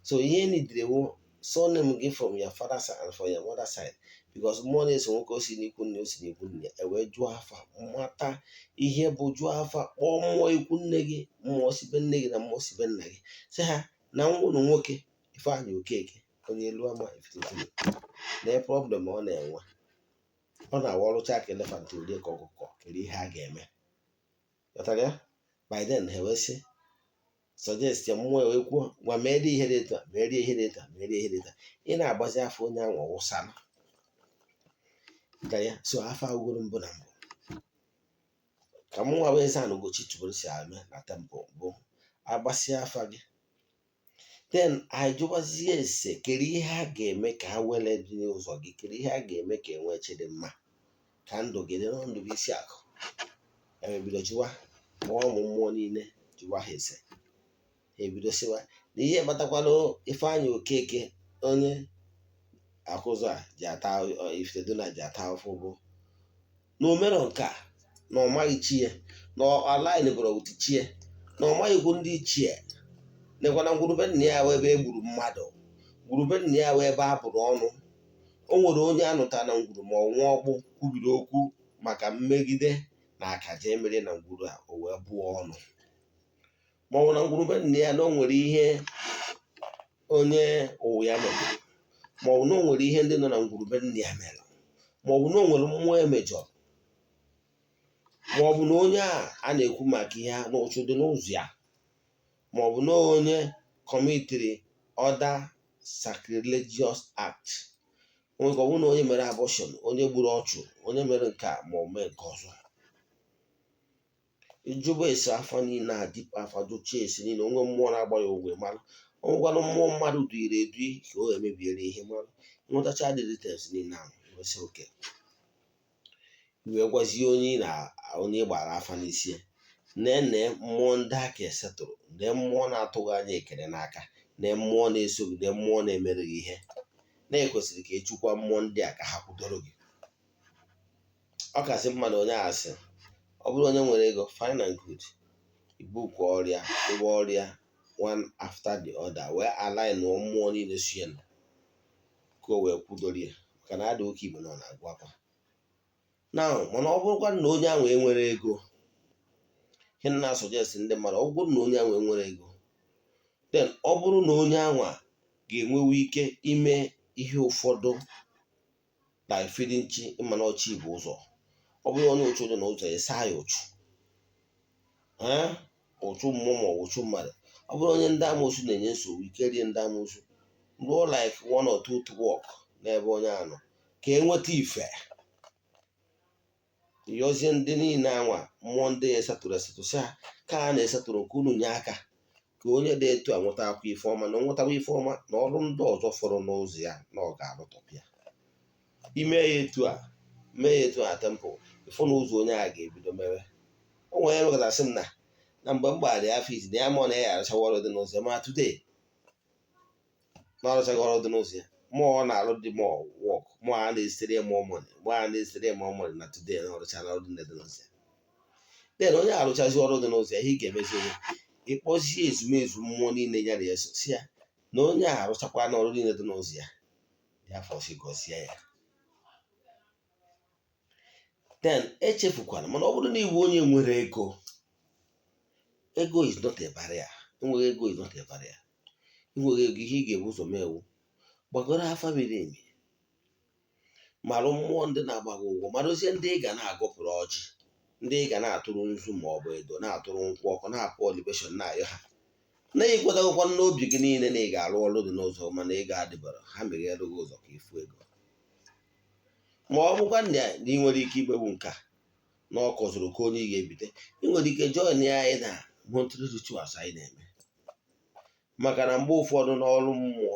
So ihe nidire wụ surname gị from your father side and from your mother side, because mmụọ na-eso nwoke, o si n'ikwu nne, o si n'ikwu nne, e wee jụọ afa mata ihe bụ, jụọ afa kpọọ mmụọ ikwu nne gị, mmụọ sibe nne gị na mmụọ sibe nna gị, sị ha na nwa ụlọ nwoke Ifeanyị Okeke onye elu ama Ifitedunu na problem ọ na-enwe, ọ na-awa ọrụcha ka elephant orie ka ọkụkọ, kedu ihe a ga-eme? Ghọtara ya? By then ha wee sị suggest ya, mmụọ wee kwuo, gwa merie ihe dị etu a, merie ihe dị etu a, merie ihe dị etu a. Ị na-agbazi afọ onye ahụ ọwụsana. Ghọtara ya? So afọ agwụgoro mbụ na mbụ ka mụ nwa bụ Eze-Ana Ugochi tubelu si eme na temple bụ agbasịa afa gị, then anyị jụbazie ese kedu ihe a ga-eme ka ha wele dị n'ụzọ gị, kedu ihe a ga-eme ka enwee chi dị mma, ka ndụ gị dị na ndụ gị isi akụ. Ebido jụwa, kpọọ ụmụ mmụọ niile, jụwa ha ese. Ha ebido sịwa na ihe kpatakwala Ifeanyị Okeke onye akụzụ a ji ata Ifitedunu ji ata afụ bụ na o merọ nke a, na ọ maghị chi ya, na align bụrụ with chi ya, na ọ maghịkwu ndị ichie nekwa na ngwurube nna ya wee ebe e gburu mmadụ, ngwurube nna ya wee ebe a bụrụ ọnụ. O nwere onye anụta na ngwuru ma ọ nwụọ ọkpụ kwubiri okwu maka mmegide na akaja emere na ngwuru a, o wee bụọ ọnụ, ma ọ bụ na ngwurube nna ya na o nwere ihe onye ụwa ya mere, ma ọ bụ na o nwere ihe ndị nọ na ngwurube nna ya mere, ma ọ bụ na o nwere mmụọ emejọrọ, ma ọ bụ na onye a na-ekwu maka ihe na ụchụ dị n'ụzọ ya, ma ọ bụ na onye commitiri other sacrilegious act nwere, ka ọ bụ na onye mere abortion, onye gburu ọchụ, onye mere nke a, ma ọ mee nke ọzọ. Ịjụba ese afọ niile a dịpụ afa, jụchie ese niile, onwe mmụọ na-agba ya ogwe mara. Ọ nwekwanụ mmụọ mmadụ duiri edui ka o emebiere ihe mmadụ. Nwetacha the details niile ahụ, wesị oke wee gwazie onye ị na onye ị gbara afa n'isi ya, nene mmụọ ndị aka esetụrụ, nee mmụọ na-atụghị anya ekele n'aka, nee mmụọ na-eso gị, nee mmụọ na-emere gị ihe, na-ekwesịrị ka echukwa mmụọ ndị a ka ha kwudoro gị. Ọ kasị mma na onye asị, ọ bụrụ onye nwere ego, fine and good, ibukwa ọrịa ịgba ọrịa one after the other, wee align mmụọ niile si ya ka o wee kwudoro ya, maka na ada oke igbo nọ na-agụ akwa na. Mana ọ bụrụkwa na onye ahụ enwere ego, ihe na suggest ndị mmadụ, ọ bụrụ na onye ahụ enwere ego, then ọ bụrụ na onye ahụ a ga-enwewe ike ime ihe ụfọdụ like feeding chi, ịma na ọchị bụ ụzọ. Ọ bụrụ onye ụchụ dị n'ụzọ, ịsa ya ụchụ, ụchụ mmụọ ma ọ bụ ụchụ mmadụ. Ọ bụrụ onye ndị amoosu na-enye nsogbu, ike rie ndị amoosu, rụọ like one or two to work n'ebe onye a nọ ka e nweta ife, yọzie ndị niile anwa mmụọ ndị ya esatụrụ esatụ, sị ha ka a na-esatụrụ nke unu nye aka ka onye dị etu a nweta akwa ife ọma, na nwetawa ife ọma na ọrụ ndị ọzọ fọrọ n'ụzọ ya na ọ ga-arụtọpụ ya. Ime ya etu a, mee ya etu a, temple ịfụ na ụzọ onye a ga-ebido mewe. O nwere ya mekọtasị m na mgbe m gbara ya afọ izi na ya ma na ya arụchawa ọrụ dị n'ụzọ ya, ma today na ọrụchaghị ọrụ dị n'ụzọ ya, mụọ ọ na-arụ dị more work, mụọ a na-esitere ya more money, mụọ a na-esitere ya more money, na today na ọrụcha na ọrụ dị n'ụzọ ya. Then onye arụchazi ọrụ dị n'ụzọ ya, ihe ị ga-emezi onye, ịkpọzie ezumezu mmụọ niile ya na eso, si ya na onye a arụchakwa n'ọrụ niile dị n'ụzọ ya, ya fọsi gọzie ya. Then echefukwana, mana ọ bụrụ na iwu onye nwere ego, ego is not a barrier. Enweghị ego is not a barrier. Inweghị ego, ihe ị ga-ebu ụzọ mee ewu gbagoro afa miri emi, marụ mmụọ ndị na-agba gị ụgwọ, marụzie ndị ị ga na-agọpụrụ ọjị, ndị ị ga na-atụrụ nzu ma ọ bụ edo, na-atụrụ nkwụ ọkụ, na-apụ libation, na-ayọ ha na ịkwetagokwa n'obi gị niile na ị ga-arụ ọrụ dị n'ụzọ, mana ị ga-adịbara ha meghere gị ụzọ ka ịfụ ego. Ma ọ bụkwa na ị nwere ike imegbu nke a na ọ kọzụrụ ka onye ị ga-ebite, ị nwere ike join anyị na monthly rituals anyị na-eme, maka na mgbe ụfọdụ n'ọrụ mmụọ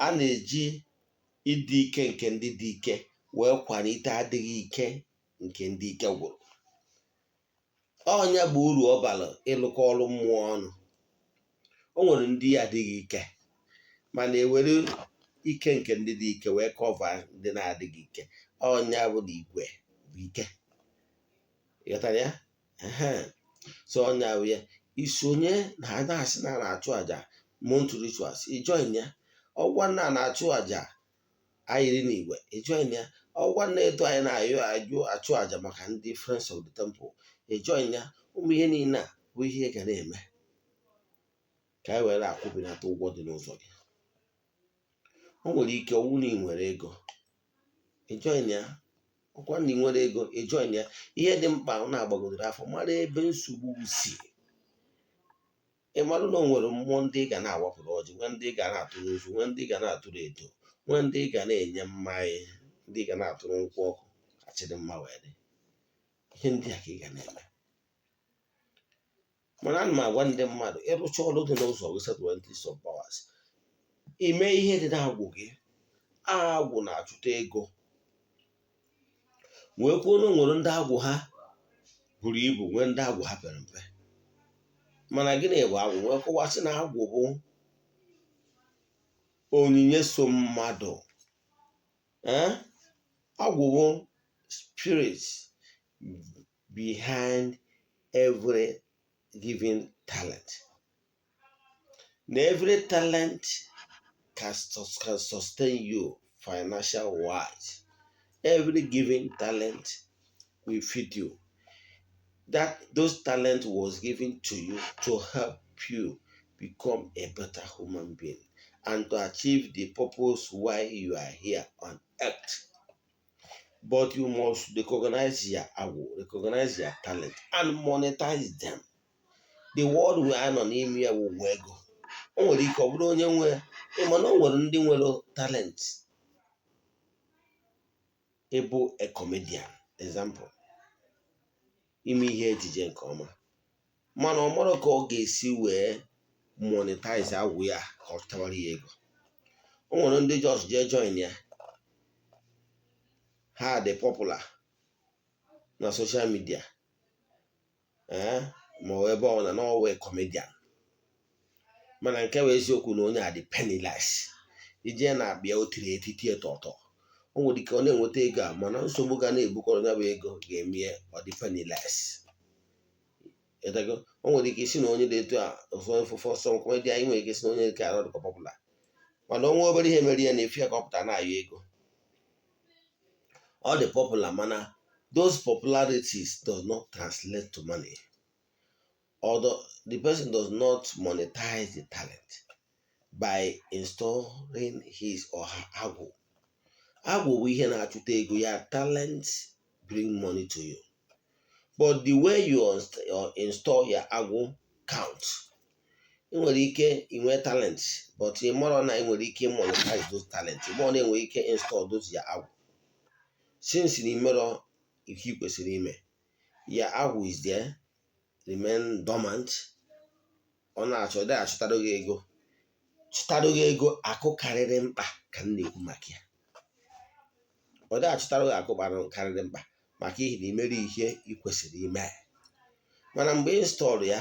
a na-eji ịdị ike nke ndị dị ike wee kwalite adịghị ike nke ndị ike gwụrụ. Ọnya bụ uru ọ bara ịlụkọ ọrụ mmụọ ọnụ. O nwere ndị adịghị ike, mana ewere ike nke ndị dị ike wee cover ndị na-adịghị ike. Ọnya bụ na igwe bụ ike, ịghọtara ya? So ọnya bụ ya isonye na ha na-asị na na-achụ àjà monthly rituals, ijoin ya. Ọgwa nna na-achụ àjà ayịrị n'igwe, ijoin ya. Ọgwa nna eto anyị na-ayọ ajụ achụ àjà maka ndị Friends of the Temple, ijoin ya. Ụmụ ihe niile a bụ ihe ị ga na-eme ka anyị were akwụbinata ụgwọ dị n'ụzọ gị. O nwere ike ọwụ na ị nwere ego, ijoin ya. Ọkwa na ị nwere ego, ijoin ya. Ihe dị mkpa, na-agbagodoro afọ mara ebe nsogbu si, ị marụ na o nwere mmụọ ndị ị ga na-awapụrụ ọjị, nwee ndị ị ga na-atụrụ nzu, nwee ndị ị ga na-atụrụ edo, nwee ndị ị ga na-enye mmanya, ndị ị ga na-atụrụ nkwụ ọkụ ka chidimma wee dị. Ihe ndị a ka ị ga na-eme. Mana ana m agwa ndị mmadụ, ịrụcha ọrụ dị n'ụzọ gị, settle entities of powers, ime ihe dị na-agwụ gị. Agwụ na-achụta ego, wee kwuo na o nwere ndị agwụ ha buru ibu, nwee ndị agwụ ha pere mpe. Mana gịnị bụ agwụ? Wee kọwasị na agwụ bụ onyinye so mmadụ. Agwụ bụ spirit behind every given talent, na every talent can sustain you financial wise. Every given talent will feed you. That those talent was given to you to help you become a better human being and to achieve the purpose why you are here on earth. But you must recognize your agwụ, recognize your talent and monetize them. The world we are nọ n'ime ya bụ ụwa ego. O nwere ike ọ bụrụ onye nwe, mana o nwere ndị nwere talent ịbụ a comedian, example, ime ihe ejije nke ọma, mana ọ mara ka ọ ga-esi wee Monetize agwụ ya ka ọ chụtawara ya ego. O nwere ndị just jee join ya, ha dị popular na social media, ee, ma ọ ebe ọ na n'ọwa comedian, mana nke bụ eziokwu na onye a dị penniless. Ije na-abịa o tiri etiti tọtọ, o nwere ike ọ na-enweta ego a, mana nsogbu ga na-ebukọrọ ya bụ ego ga-eme ọ dị penniless. O nwere ike isi na onye dị etu a ụfọdụ ọsọ comedian anyị nwere ike isi na onye nke arụ dịkwa popular, mana onwe obere ihe mere ya na-efu ya ka ọ pụtara na-ayọ ego. Ọ dị popular, mana those popularities does not translate to money, although the person does not monetize the talent by installing his or her agwụ. Agwụ bụ ihe na-achụta ego ya. Talent bring money to you, but the way you install your agwụ count. Ị nwere ike inwe talent, but ị mara na ị nwere ike monetize those talent, ị mara na enwere ike install those your agwụ. Since na imerọ ihe ị kwesịrị ime, ya agwụ is there, remain dormant. Ọ na-achọ dị achụtara gị ego, chụtara gị ego akụ karịrị mkpa ka m na-ekwu maka ya. Ọ dị achụtara gị akụ karịrị mkpa maka ihi na imere ihe ị kwesịrị ime. Mana mgbe install ya,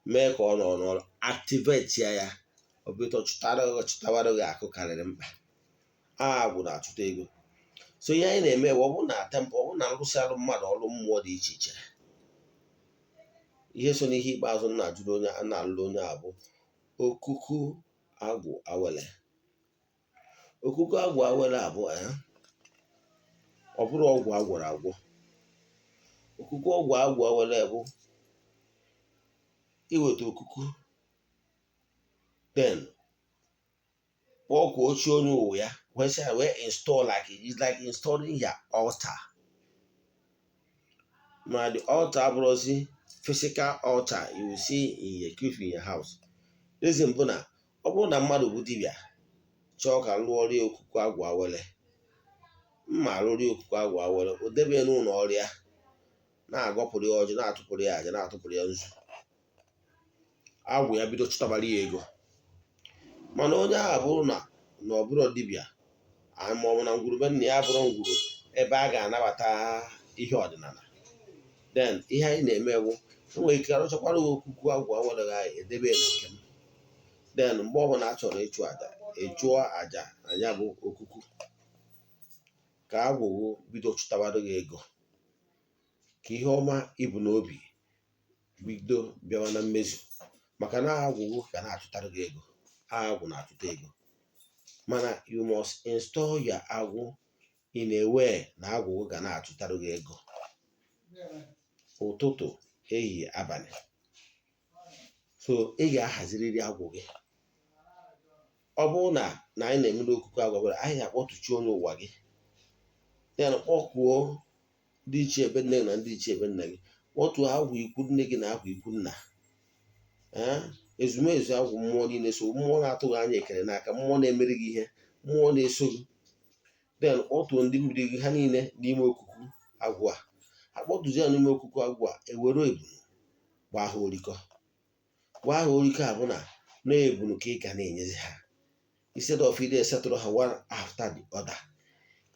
mee ka ọ nọ n'ọrụ, activate ya, ya obido chụtawara gị akụ karịrị mkpa. Agwụ na-achụta ego. So ihe anyị na-eme ọ bụ na temple, ọ bụ na nrụsị arụ mmadụ ọrụ mmụọ dị iche iche. Ihe so n'ihe ikpeazụ m na-ajụrụ onye a na-alụrụ onye a bụ okuku agwụ awele. Okuku agwụ awele abụ, ọ bụrụ ọgwụ agwọrọ agwọ. Okuku ọgwụ agwụ awele bụ iweta okuku, then kpọọ ochie onye ụwa ya wee sị ya wee install, like it's like installing your altar. Ma the altar abụrụzi physical altar you will see in your keep in your house. Reason bụ na ọ bụrụ na mmadụ bụ dibịa chọọ ka lụọ ọrụ ya okuku agwụ awele, mma arụrụ ya okuku agwụ awele, o debe n'ụlọ ọrụ ya, na-agọpụrụ ya ọjị, na-atụpụrụ ya aja, na-atụpụrụ ya nzu, agwụ ya bido chụtabara ya ego. Mana onye ahụ bụrụ na ọ bụrụ dibịa, ma ọ bụ na ngwurube nna ya bụrụ ngwuru ebe a ga-anabata ihe ọdịnala, then ihe anyị na-eme bụ enwere ike arụchakwara gị okuku agwụ awele gị, anyị edebe ya na nke m. Then mgbe ọbụla a chọrọ ịchụ àjà, ịchụọ àjà na ya bụ okuku, ka agwụgwụ bido chụtabara gị ego, ka ihe ọma ibu n'obi bido bịawa na mmezu, maka na agwụgwụ ga na-achụtara gị ego. Agwụ na-achụta ego, mana you must install your agwụ in a way na agwụgwụ ga na-achụtara gị ego ụtụtụ, ehihie, abalị. So ị ga-ahazirịrị agwụ gị. Ọ bụrụ na anyị na-emere okuku agwụ ọbụla, anyị ga-akpọtụchi onye ụwa gị, ya na kpọkuo ndị ichie ebe nne na ndị ichie ebe nna gị, kpọtuo agwụ ikwu nne gị na agwụ ikwu nna, ee, ezumezu agwụ mmụọ niile so, mmụọ na-atụghị anya ekele n'aka, mmụọ na-emere gị ihe, mmụọ na-eso gị. Then kpọtuo ndị mmiri gị, ha niile n'ime okuku agwụ a. Akpọtụzi ya n'ime okuku agwụ a, ewere ebunu gbaa ha orikọ. Gbaa ha orikọ a bụ na ebunu ka ị ga na-enyezi ha instead of ide esetụrụ ha one after the other.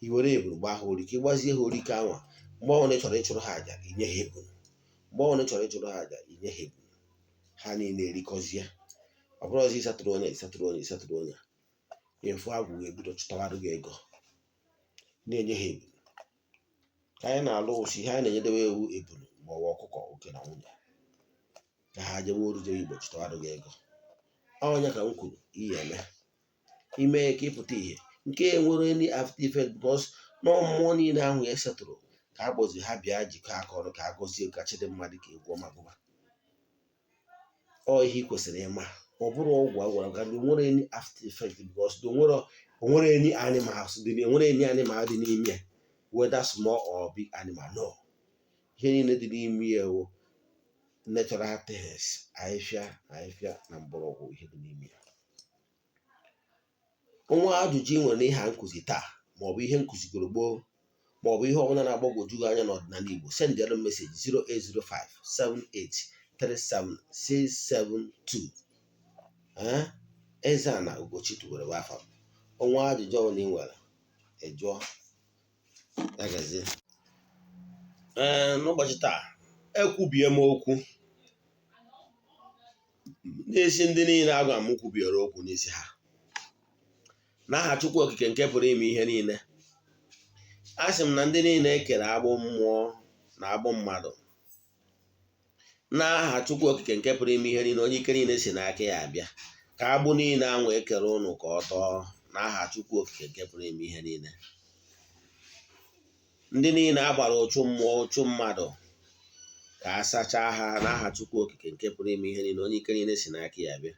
I were ebunu gbaa ha orikọ, ịgbazie ha orikọ anwa, mgbe ọbụla ị chọrọ ịchụrụ ha àjà, inye ha ebunu. Mgbe ọbụla ị chọrọ ịchụrụ ha àjà, inye ha ebunu. Ha niile erikọzie. Ọ bụrụ ọzọ ịsatụrụ onye, ịsatụrụ onye, ịsatụrụ onye, efu agwụ ga-ebido chụtawarụ gị ego. Na-enye ha ebunu ka anyị na-alụ ụsị ihe anyị na-enyedewe ewu ebunu ma ọ bụ ọkụkọ, oke na nwunye, ka ha jewe oru, jewe igbo, chụtawarụ gị ego. Ọnya ka m kwuru ihe eme ime ka ịpụta ihe nke nwere any after effect, because nọọ mmụọ niile ahụ ya setụrụ ka a kpọzi ha bịa jikọọ aka ọnụ ka a gọzie ka Chidimma dị ka egwu ọma gụba. Ọ ihe ị kwesịrị ịma. Ọ bụrụ ọgwụ a gwara gị nwere any after effect, because onwere any animals dị, enwere any animal dị n'ime ya, whether small or big animal, no. Ihe niile dị n'ime ya wụ natural things, ahịhịa na ahịhịa na mgbọrọgwụ, ihe dị n'ime ya. Nwa ajụjụ ị nwere n'ihe a nkụzi taa, maọbụ ihe nkụzigoro gboo, maọbụ ihe ọbụla na-agbagwoju gị anya n'ọdịnala Igbo, sendịara m message 0805 78 37672. Ee, Eze-Ana Ugochi tubelu bụ afa m. Onwe ajụjụ ọbụla ị nwere, ị jụọ ya. Gazie. Ee, n'ụbọchị taa, ekwubie m okwu n'isi ndị niile agwa m kwubiere okwu n'isi ha n'aha Chukwu Okike nke pụrụ ime ihe niile. A sị m na ndị niile ekere agbụ mmụọ na agbụ mmadụ, n'aha Chukwu Okike nke pụrụ ime ihe niile, onye ike niile si n'aka ya abịa, ka agbụ niile anwa ekere ụnụ ka ọ tọọ n'aha Chukwu Okike nke pụrụ ime ihe niile. Ndị niile a gbara ụchụ mmụọ, ụchụ mmadụ, ka a sachaa ha n'aha Chukwu Okike nke pụrụ ime ihe niile, onye ike niile si n'aka ya abịa.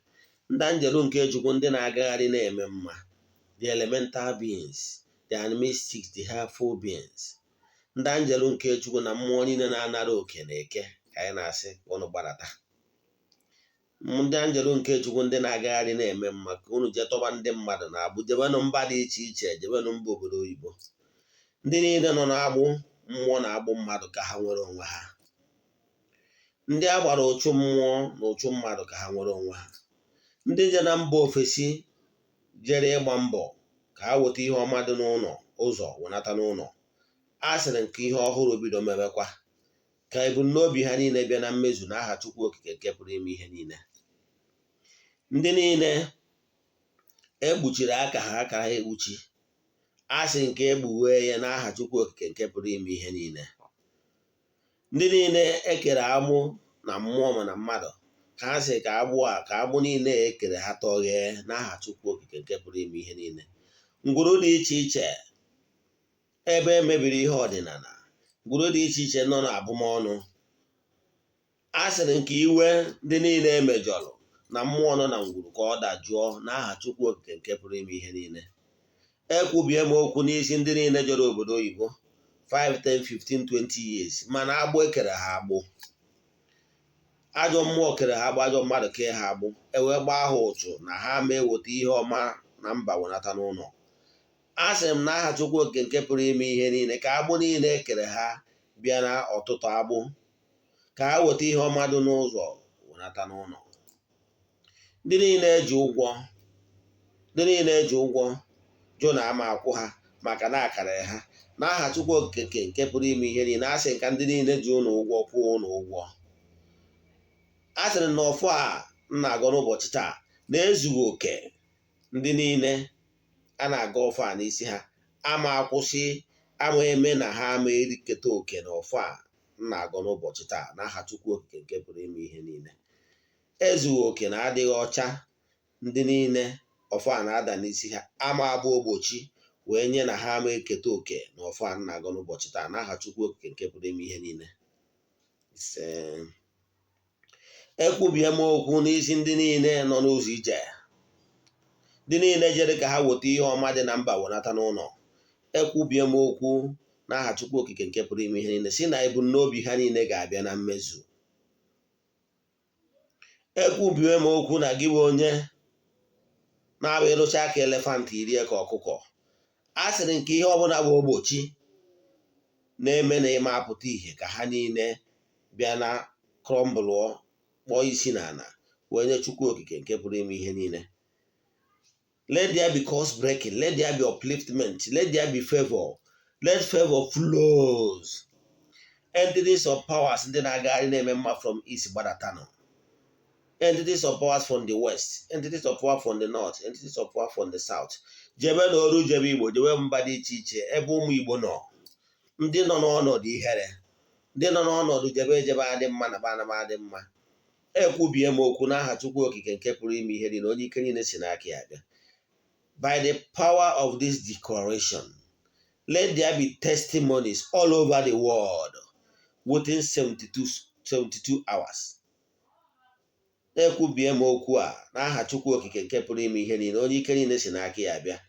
Ndị anjelu nke Chukwu, ndị na-agagharị na-eme mma, the elemental beings, the animastics, the helpful beings, ndị anjelu nke Chukwu na mmụọ niile na-anara oke na eke, ka anyị na-asị ka ụnụ gbadata. Ndị anjelu nke Chukwu, ndị na-agagharị na-eme mma, ka unu jee tọba ndị mmadụ na-agbụ, jebenụ mba dị iche iche, jebenụ mba obodo oyibo. Ndị niile nọ n'agbụ mmụọ na agbụ mmadụ, ka ha nwere onwe ha. Ndị a gbara ụchụ mmụọ na ụchụ mmadụ, ka ha nwere onwe ha. Ndị je na mba ofesi jere ịgba mbọ ka ha weta ihe ọma dị n'ụlọ ụzọ wenata n'ụlọ, a sịrị nke ihe ọhụrụ bido mebekwa, ka ebumnobi ha niile bịa na mmezu n'aha Chukwu Okike nke pụrụ ime ihe niile. Ndị niile ekpuchiri aka ha, akara ha ekpuchi, a sị nke ekpughee ya n'aha Chukwu Okike nke pụrụ ime ihe niile. Ndị niile ekere agbụ na mmụọ ma na mmadụ, ka ha sị ka agbụ a, ka agbụ niile ekere ha tọghee n'aha Chukwu Okike nke pụrụ ime ihe niile. Ngwuru dị iche iche ebe emebiri ihe ọdịnala, ngwuru dị iche iche nọ n'abụmọnụ, a sịrị nke iwe ndị niile emejọrọ na mmụọ nọ na ngwuru ka ọ dajụọ n'aha Chukwu Okike nke pụrụ ime ihe niile. Ekwubie m okwu n'isi ndị niile jere obodo oyibo 5, 10, 15, 20 years, mana agbụ ekere ha agbụ, ajọ mmụọ kere ha agbụ, ajọ mmadụ kee ha agbụ, ewee gbaa ha ụchụ na ha ma eweta ihe ọma na mba wenata n'ụlọ. A sịrị m n'aha Chukwu Okike nke pụrụ ime ihe niile, ka agbụ niile ekere ha bịa na ọtụtụ agbụ, ka ha weta ihe ọma dị n'ụzọ wenata n'ụlọ. Ndị niile eji ụgwọ, ndị niile eji ụgwọ jụ na ama akwụ ha maka na akara ha, n'aha Chukwu Okike nke pụrụ ime ihe niile, a sị nka ndị niile ji ụnụ ụgwọ kwụọ ụnụ ụgwọ. A sịrị na ọfọ a m na-agọ n'ụbọchị taa na-ezughị oke, ndị niile a na-aga ọfọ a n'isi ha ama akwụsị ama eme na ha ama eriketa oke na ọfọ a m na-agọ n'ụbọchị taa n'aha Chukwu Okike nke pụrụ ime ihe niile. Ezughị oke na adịghị ọcha ndị niile ọfọ a na-ada n'isi ha ama abụ ogbochi wee nye na ha ama eketa oke na ọfọ a m na-agọ n'ụbọchị taa n'aha Chukwu Okike nke pụrụ ime ihe niile. Ise. Ekwubie m okwu n'isi ndị niile nọ n'ụzọ ije, ndị niile jere ka ha weta ihe ọma dị na mba wenata n'ụlọ. Ekwubie m okwu n'aha Chukwu Okike nke pụrụ ime ihe niile, si na ebumnobi ha niile ga-abịa na mmezu. Ekwubie m okwu na gị bụ onye na-abụ ịrụcha aka elephant irie ka ọkụkọ, a sịrị nke ihe ọbụla bụ ogbochi na-eme na ịma apụta ìhè, ka ha niile bịa na crumble, kpọọ isi n'ala wee nye Chukwu Okike nke pụrụ ime ihe niile. Let there be curse breaking, let there be upliftment, let there be favor, let favor flows. Entities of powers, ndị na-agagharị na-eme mma, from east gbadatanụ. Entities of powers from the west, entities of power from the north, entities of power from the south, jebe na oru, jebe Igbo, jebe mba dị iche iche ebe ụmụ Igbo nọ, ndị nọ n'ọnọdụ ihere, ndị nọ n'ọnọdụ jebe ejebe adị mma na ba adị mma. Ekwubie m okwu n'aha Chukwu Okike nke pụrụ ime ihe niile, onye ike niile si n'aka ya bịa. By the power of this declaration, let there be testimonies all over the world within 72 hours. Ekwubie m okwu a n'aha Chukwu Okike nke pụrụ ime ihe niile, onye ike niile si n'aka ya bịa,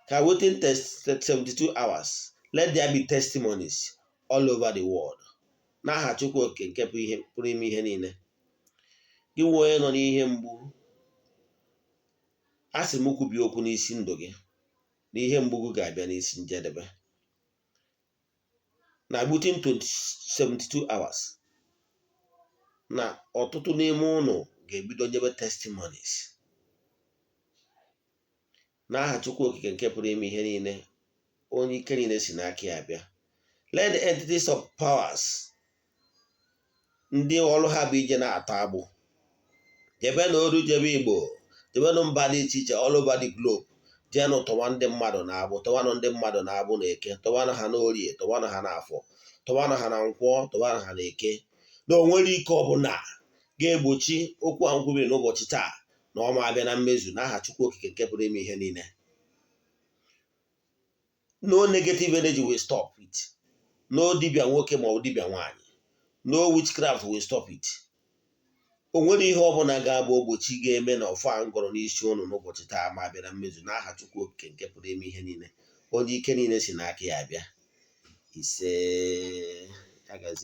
ka within 72 hours, let there be testimonies all over the world n'aha Chukwu Okike nke pụrụ ime ihe niile. Gị nwe onye nọ n'ihe mgbu, a sị m kwubie okwu n'isi ndụ gị na ihe mgbu gị ga-abịa n'isi njedebe na within 72 hours. Na ọtụtụ n'ime ụnụ ga-ebido nyebe testimonies n'aha Chukwu Okike nke pụrụ ime ihe niile, onye ike niile si n'aka ya bịa. Let the entities of powers, ndị ọrụ ha bụ ije na-atọ agbụ, jebe na oru, jebe Igbo, jebenụ mba dị iche iche all over the globe, jeenụ tọwa ndị mmadụ na-agbụ, tọwanụ ndị mmadụ na-agbụ na Eke, tọwanụ ha n'Orie, tọwanụ ha n'Afọ, tọwanụ ha na Nkwọ, tọwanụ ha na Eke, na o nwere ike ọbụla ga-egbochi okwu a nkwubiri n'ụbọchị taa na ọ ma abịa na mmezu n'aha Chukwu Okike nke pụrụ ime ihe niile. No negative energy will stop it. No dibịa nwoke ma ọ bụ dibịa nwaanyị, no witchcraft will stop it. O nwere ihe ọbụla ga-abụ ogbochi ga-eme na ọfọ a ngọrọ n'isi ụnụ n'ụbọchị taa ma abịa na mmezu n'aha Chukwu Okike nke pụrụ ime ihe niile, onye ike niile si n'aka ya abịa. Ise, ya gazie.